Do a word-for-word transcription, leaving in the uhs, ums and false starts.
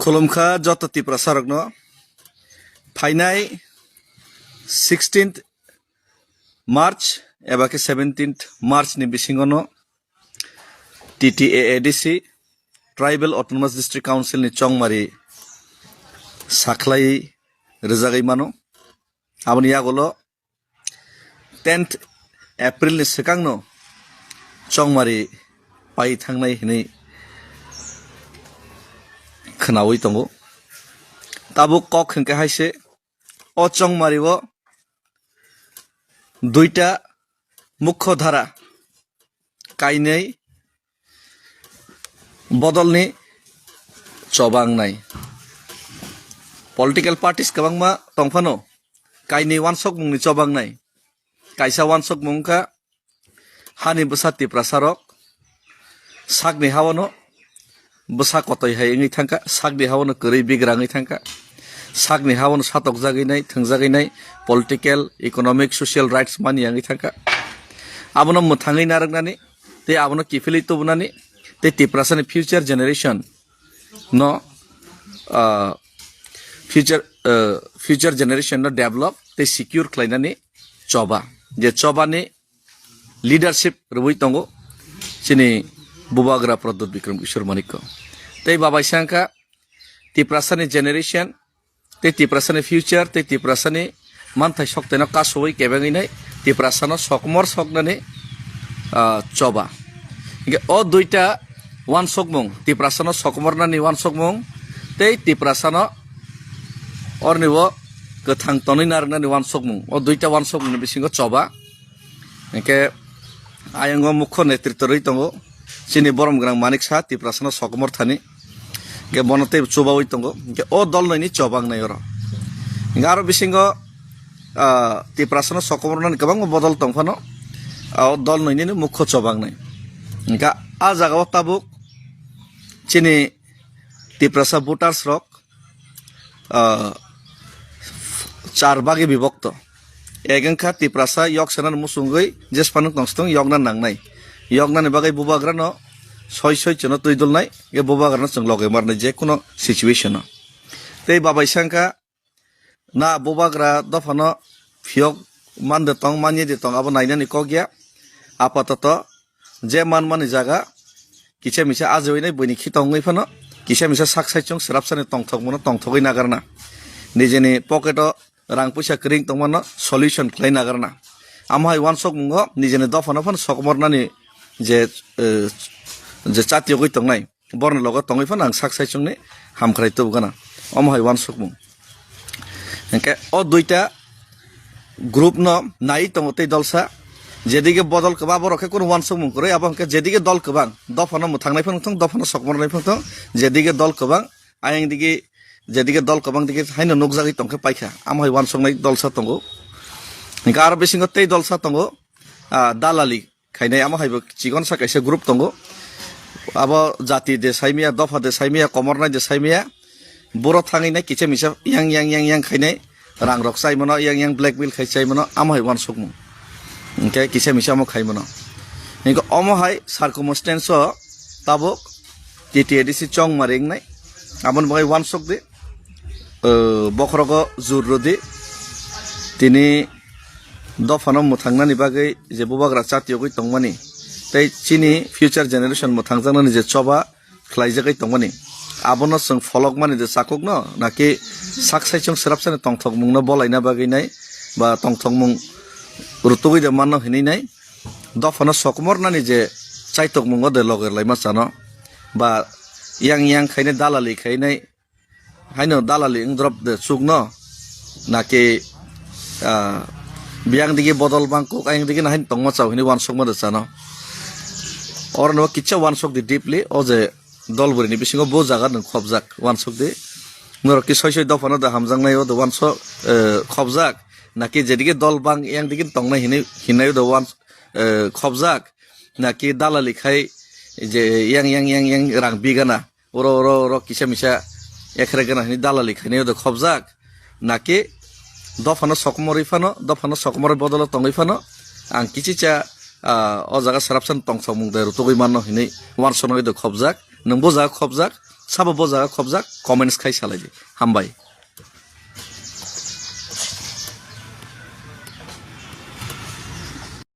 Khulumkha joto Tiprasa rokno. Phainai sixteenth March eba khe seventeenth March ni bisingo no T T A A D C, Tribal Autonomous District Council ni chongmari sakhlai rwjagwi mano. Aboni yagulo tenth April ni swkangno chongmari pai thangnai hinwi khwnawi tongo. Tabuk kok hwnkhe hai se, o chongmari o duita mukho dhara kainwi bodolni choba wngnai. Political parties kwbangma tongphano kainwi wansokmungni choba wngnai. Kaisa wansokmung wngkha hani bwsa Tiprasa rok sakni hawano bwsa kotoi hai wngwi thangkha, sakni hawano kwrwi bigra wngwi thangkha, sakni hawano satokjagwi nai, thwngjagwi nai, political, economic, social rights mani wngwi thangkha. Abono mwthangwi narwknani tei abono kiphilwi tubunani tei Tiprasani future generation no, ah, future, ah, future generation no develop tei secure khlainani choba. Je chobani leadership rwui tongo chini Bubagra Pradyut Bikram Kishore Manikko. Tei babaisa wngkha Tiprasani generation, tei Tiprasani future, tei Tiprasani manthai sokteno kasui kebengwi nai Tiprasano sokomor soknani, ah, choba. Hingke o duita wansokmung, Tiprasano sokomornani wansokmung, tei Tiprasano ornibo kwthang tonwi narwknani wansokmung. O duita wansokmungni bisingo choba. Hingke ayongo mukho netritw rwi tongo chini borom gwnang Manik Saha, Tiprasano sokomor thani. Hingke bono tei chubaui tongo. Hingke o dol noini choba wngnai oro. Hingke aro bisingo, ah, Tiprasano sokomornani kwbangma bodol tongphano, ah, o dol noinini mukho choba wngnai. Hingke a jagao tabuk chini Tiprasa voters rok, ah, char bagi bibokto. Ek wngkha Tiprasa yok sanani muchungwi jesphano tongstong yokna nangnai. Yoknani bagwi Bubagrano soi soi chwngno twi dulnai, e Bubagrano chwng loge marnai je kuno situation-o. Tei babaisa wngkha na Bubagra dophano phiyok mande tong, manye de tong, abo nainani kok ya. Apatoto je manmani jaga kisa misa ajewi nai buini khito wngwi phano kisa misa sak saichung swrapsani tongthokmano tongthogwi nagarna. Nijini pocket-o rang puisa kwrwng tongmano solution khlai nagarna. Amo hai wansokmungo nijini dophano phano sokomornani je, eh, je chatiyogwi tongnai, borni logo tongwi phano ang sak saichungni hamkrai tubugana. Omo hai wansukmung. Hingke o duita group no nai tongo tei dolsa. Jedige bodol kwbang, borok khe kunu wansukmung kwrwi, abo hingke jedige dol kwbang, dophano mwthangnai phano thung, dophano sokmornai phano thung, jedige dol kwbang, ayang dige, jedige dol kwbang dige haino nukjagwi tongkhe paikha, amo hai wansuknai dolsa tongo. Hingke aro bisingo tei dolsa tongo, ah, dalali khainai, amo hai bo chikon sa kaisa group tongo. Abo jati de saimaya, dopha de saimaya, komornai de saimaya, boro thangwi nai kisa misa yang, yang, yang, yang khainai, rang rok chai mano, yang, yang blackmail khai chai mano, amo hai wansukmung. Hingke kisa misa amo khai mano. Hingke omo hai circumstance o tabuk T T A D C chongmari wngnai, aboni bagwi wansuk di, eh, bokhorogo jur rwdi, tini dophano mwthangnani bagwi je bubagra chatiyogwi tongmani tei chini future generation mwthangjaknani je choba khlaijagwi tongmani, abono chwng pholokmani je chakukno naki sak saichung swrapsani tongthokmungno bolaina bagwi nai ba tongthokmung rutugwi de manno hinwi nai, dophano sokomornani je chaitokmungo de loger laima chano ba yang yang khainai dalali khainai, haino dalali wng drop de chukno, naki, ah, biyang digi bodol bangkuk, ayang digi na haino tongma chao hinwi wansukma de chano. Oro no kisa wansuk di deeply, o je dol bwrwi ni bisingo bo jaga nwng khobjak, wansuk di. Norok ki soi soi dophano de hamjaknai o de wansuk, eh, khobjak, naki jedige dol bang yang digi tongnai hinwi, hinwi o de wans-, eh, khobjak, naki dalali khai je yang, yang, yang, yang rang bigana. Oro, oro, oro kisa misa ekhre gana hini dalali khainai odo khobjak. Naki dophano sokomorwi phano, dophano sokomorwi bodolo tongwi phano ang kichicha, ah, o jaga swrapsan tongthokmung de rutugwi manno hinwi wansuknai odo khobjak. Nwng bo jaga khobjak, sabo bo jaga khobjak, comments khai salai di. Hambai.